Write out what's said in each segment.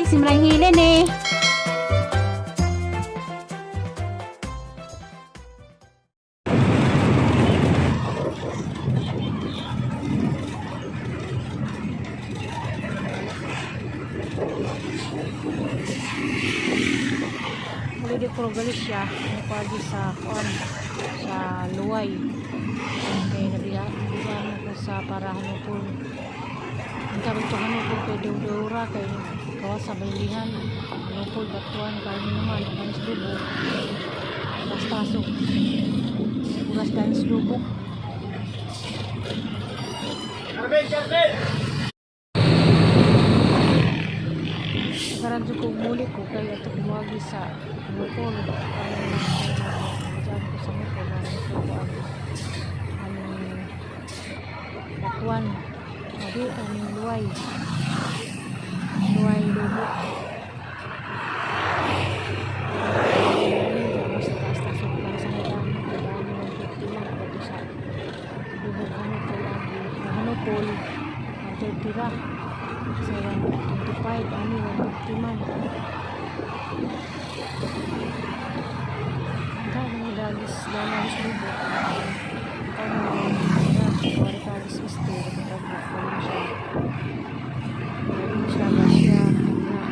Simrang hilin eh. Muli di ko Galicia, pagi sa kuan sa Luway. Kay nabiya nabiya ko sa para hanupon. Ang karon to hanupon kay Dewdora kay kawas sa baylihan. Hanupon batuan kay naman ang lubok. Basta so uras dahil sa lubok. Carmen, Carmen! Karan jud ko muli ko kay ato kumuagi sa Hanupon. Ay diyan ko sa Hanupon ang kuan ang batuan. Adi ang Luway. Luway lubok. Mas taas-taas ako para sa mga daan ng biktima bato sa lubok Hanupol agi. Hanupol 130 ra sa 125 ani 150 man. Ang mga dagis dalawis lubok. Ang mga dagis isto kapag siya. Meron siya ba siya na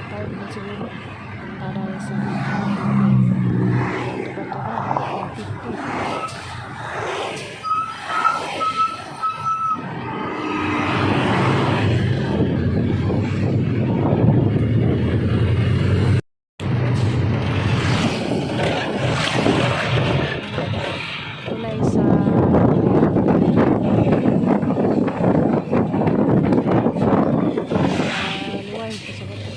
205 man siguro. Para sa bato-bato ra 150. Tulay sa luway sa bato.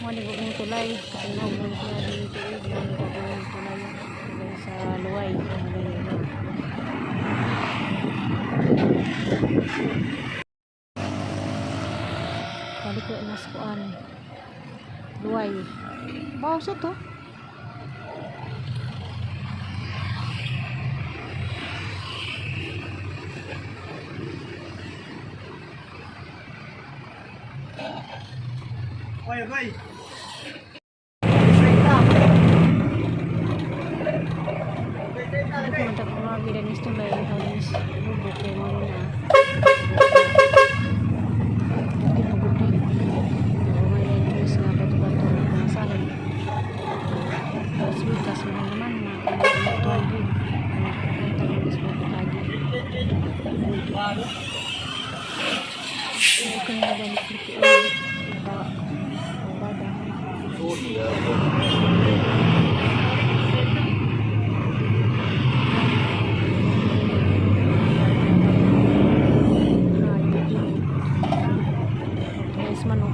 Mo ni gugong tulay, kainaw mo ni kaya dili tuig mo ni gugong tulay tulay sa luway. Balik ko na sa kuan. Luway. Baw sa to. Oy, oy! Ano ko man tagpamagi danis tulay halos lubok kay mo na. Bukid na gud ni. Pero may interest nga bato-bato na pamasahe. Tapos wikas mahal naman na 200. Ang tagis mo kagi. Ay, kung nabalik dito ay ba bada. Nice man oh.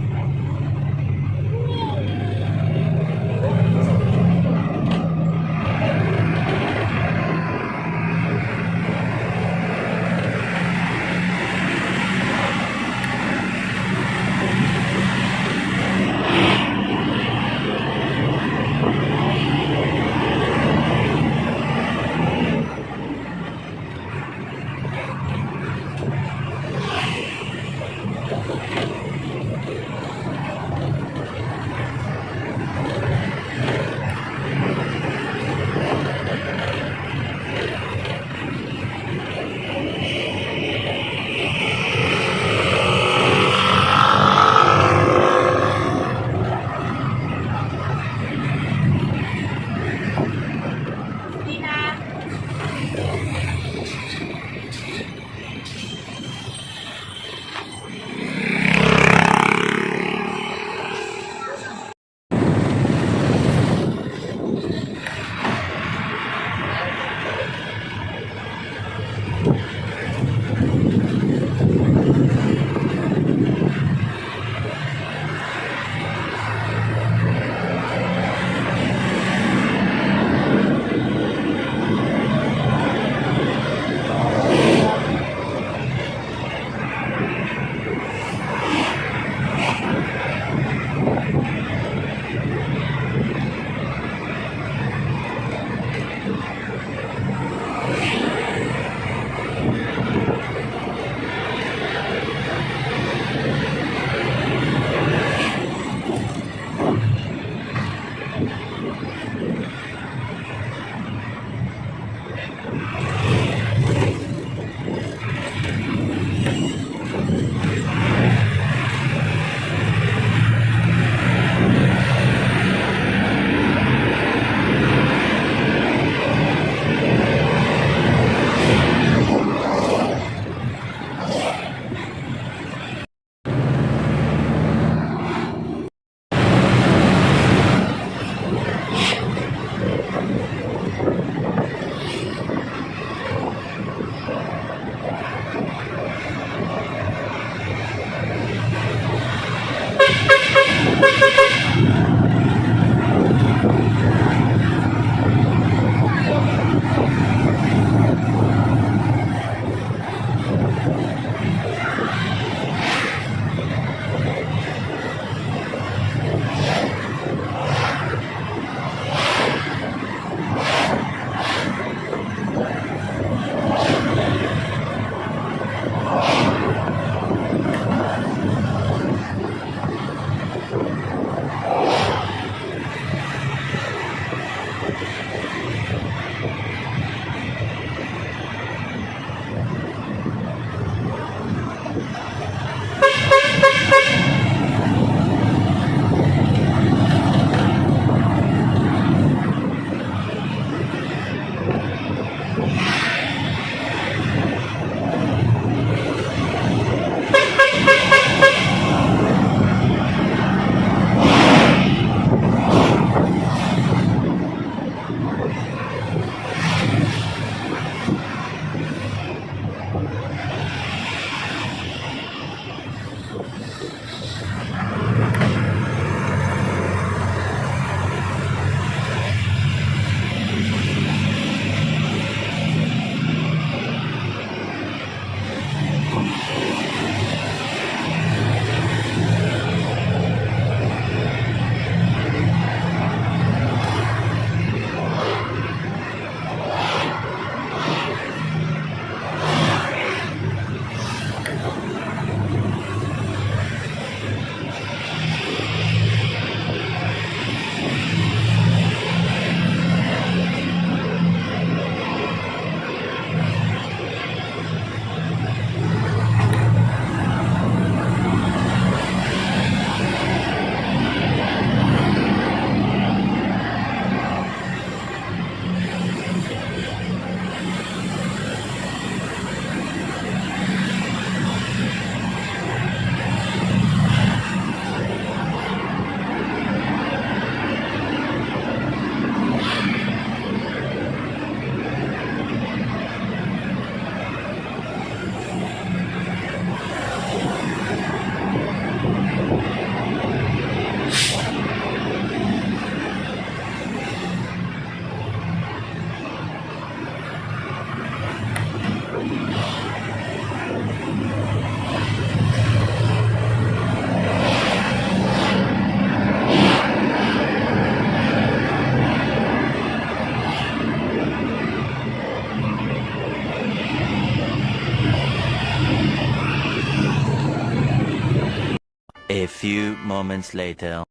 A few moments later.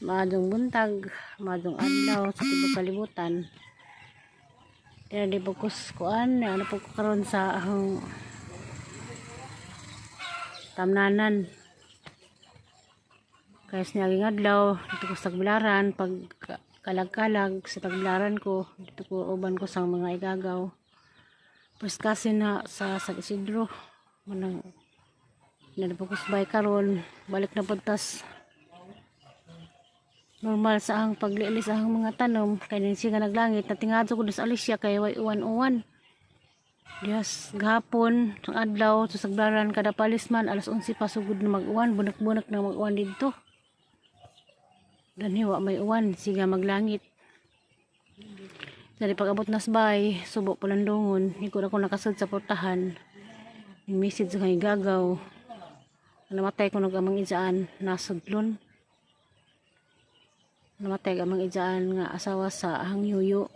Maadong buntag, maadong adlaw sa tibok kalibutan. Dira di pagkus kuan, ano po ko karon sa ahong tamnanan. Kaya sa niaging adlaw, dito ko sa Tagbilaran, pag kalag-kalag sa Tagbilaran ko, dito ko uban ko sa mga igagaw. First cousin na sa San Isidro, manang nalapokos bay karon, balik na puntas normal sa ang paglilis ang mga tanom kay nin siya nga naglangit natingado ko sa Alicia kay way uwan-uwan. Diyas gahapon ang adlaw sa Sagbaran, kada palis man alas 11 pa sugod na mag-uwan, bunak-bunak na mag-uwan didto. Danhi wa may uwan, siga maglangit. Dali pag abot nas bay, subo palandungon, ikod ako nakasud sa portahan. Yung message sa kay gagaw. Namatay ko nag amang ijaan, nasudlon. Namatay ang amang ijaan nga asawa sa ahang yuyo.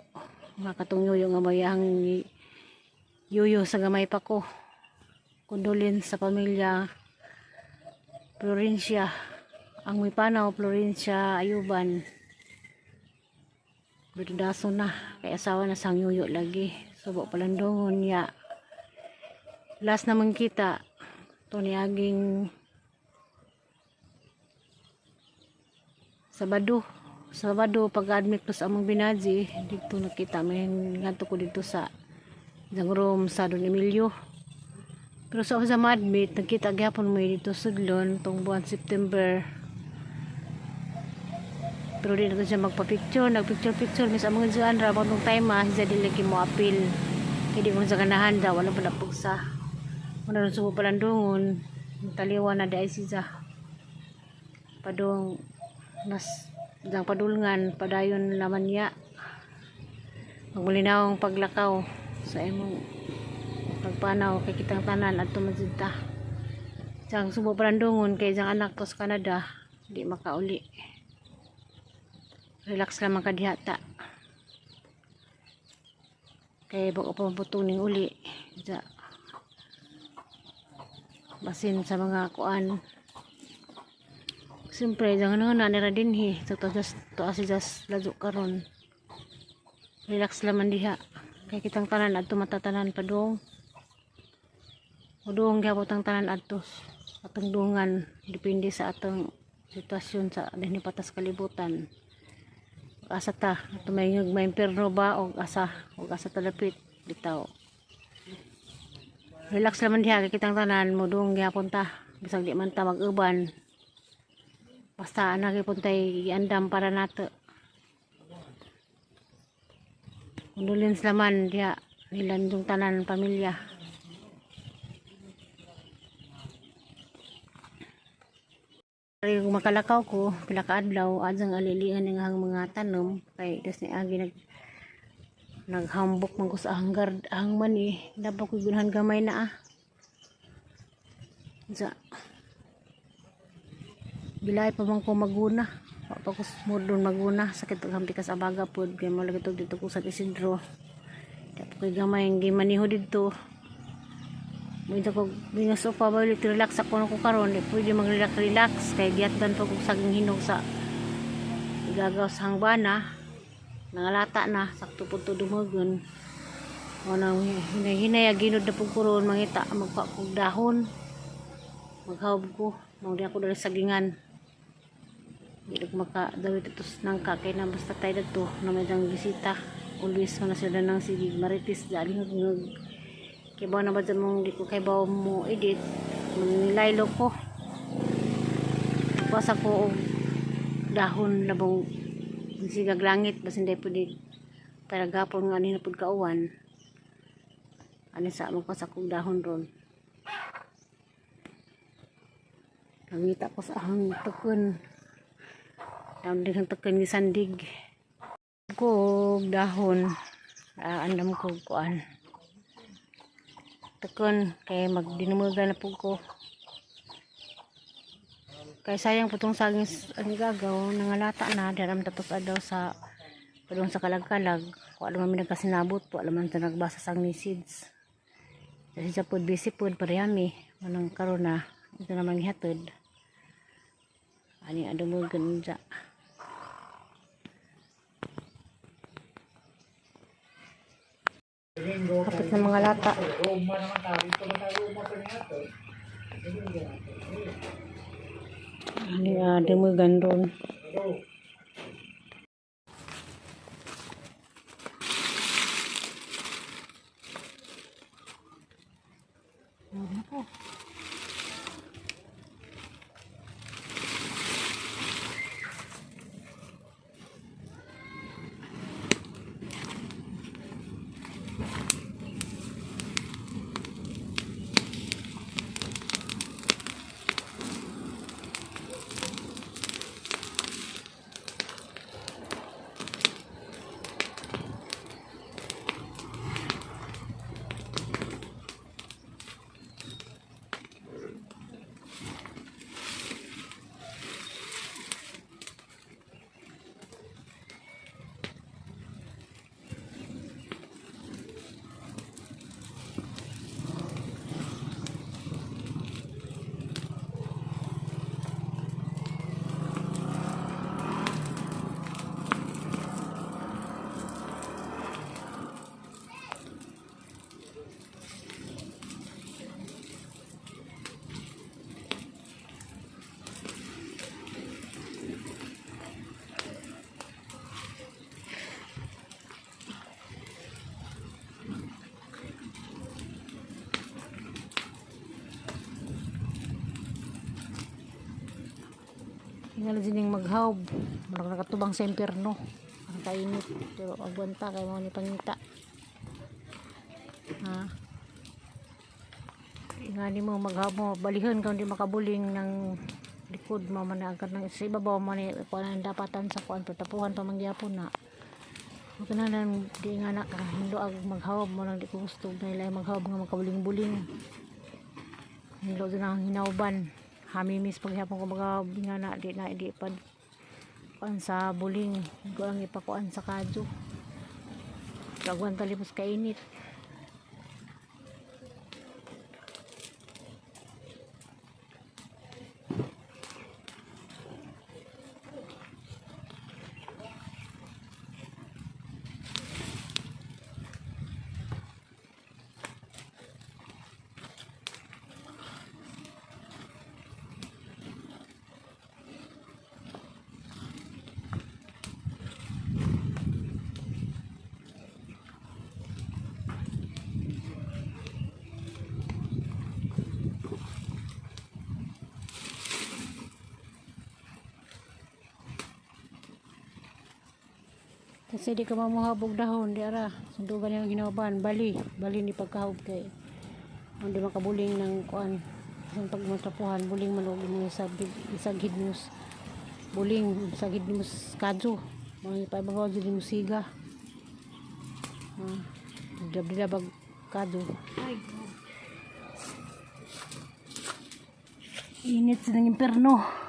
Nga katong yuyo nga may ahang yuyo sa gamay pa ko. Condolence sa pamilya Florencia. Ang may panaw, Florencia Ayuban. Berdaso na. Kay asawa na sang yuyo lagi. Subo palandungon niya. Last naman kita. To ni aging Sabado. Sabado pag-admit ko sa among binaji, dito nakita may ngadto ko dito sa isang room sa Don Emilio. Pero sa ma-admit, nagkita gyapon mo dito sudlon tong buwan September. Pero di na to siya magpa-picture, nagpicture-picture mis among dyan ra tong time ah, siya dili lagi mo apil. Kay di ko sa ganahan daw, wala pa napugsa. Muna rin subo palandungon, taliwa na dahil siya. Padung nas dang padulngan padayon naman niya magmulinawong paglakaw sa imong pagpanaw kay kitang tanan adto man jud ta. Siyang subo palandungon kay siyang anak ko sa Canada di makauli. Relax lamang ka diha ta kay bako pa maputong ning uli. Diya basin sa mga kuan. Siyempre, dyan nga na nira dinhi. So, to just, to asi just ladyo karon. Relax laman diha. Kay kitang tanan adto matatanan pa dong. O doong gyapon ang tanan adto. Atong dungan depende sa atong sitwasyon sa dinhi patas kalibutan. Asa ta, ato may may impierno ba og asa ta dapit bitaw. Relax laman diha kay kitang tanan mo doong gyapon ta. Bisag di man ta mag-uban. Basta ana gyapon tay giandam para nato. Condolence laman diha nilandong tanan pamilya. Pero yung makalakaw ko, pila ka adlaw, adyang alilian ng ang mga tanom kay das ni agi naghambok man ko sa ahang guard, ahang mani, dapat ko gunahan gamay na ah. Sa Bilay pa man ko maguna. Wa pa ko mudon maguna, sakit paghampi ka sa baga pod kay mo lagi dito ko sa Isidro. Di pa ko'y gamay ang gimaniho didto. Minta ko bingas pa ba ulit relax ako na ko karon, di pwede mag-relax relax kay giyatdan pa kog saging hinog sa igagaw sa hangbana. Nangalata na sakto pud to dumugon. O nang hinay-hinay ginod na pud ko ron mangita magpa kog dahon. Maghawb ko, mao di ako dali sagingan. Di ko maka dawit ito nangka kay na basta tayo dito na may dang bisita. Always man na sila nang sige maritis dali ngag kay ba na ba dyan mong di ko kay ba mo edit mangilaylo ko. Nagpasa ko og dahon labong sigag langit basin di pwede para gapon nga ani na pud kauwan. Ani sa magpasa kog dahon ron. Nangita ko sa ahang tukon. Dahon din ang tukon gisandig. Ko og dahon. Andam ko kuan. Tukon kay magdinumugan na pud ko. Kay sayang po tong saging ang gagaw nangalata na diram tatos adlaw sa padung sa kalag-kalag. Wa naman mi nagkasinabot po, alam man ta nagbasa sang message. Kasi sa pod busy pod parehami manang karon na ito naman gihatod. Ani adumugan dya. Kapit ng mga lata. Ani dumugan ron. Ano po? Tingala din yung maghawb. Murag nakatubang sa impyerno. Ang kainit. Pero agwanta kay mga ni pangita. Ha? Ingani mo maghawb mo. Balihon ka hindi makabuling ng likod mo man agad ng sa ibabaw mo ni kuan ang dapatan sa kuan pero tapuhan pa mangyapon na. Huwag na lang di nga na kahindo ag maghawb mo lang di ko gusto na ilay maghawb nga makabuling-buling. Hindo din ang hinawban. Hamimis paghapon ko maghawb nga na di pa kuan sa buling. Ko ang ipakuan sa kadyo. Kagwan talipos kainit. Kasi di ka mamuhabog dahon, di ara. Sundugan yung hinawaban. Bali, bali ni pagkahog kay. Ang di makabuling ng kuan. Ang pag matapuhan, buling man og mo sa isaghid mo buling, sagid mo kadyo. Mga ipababaw dyan mo siga. Ah, dab-dabag kadyo. Init sa ng imperno.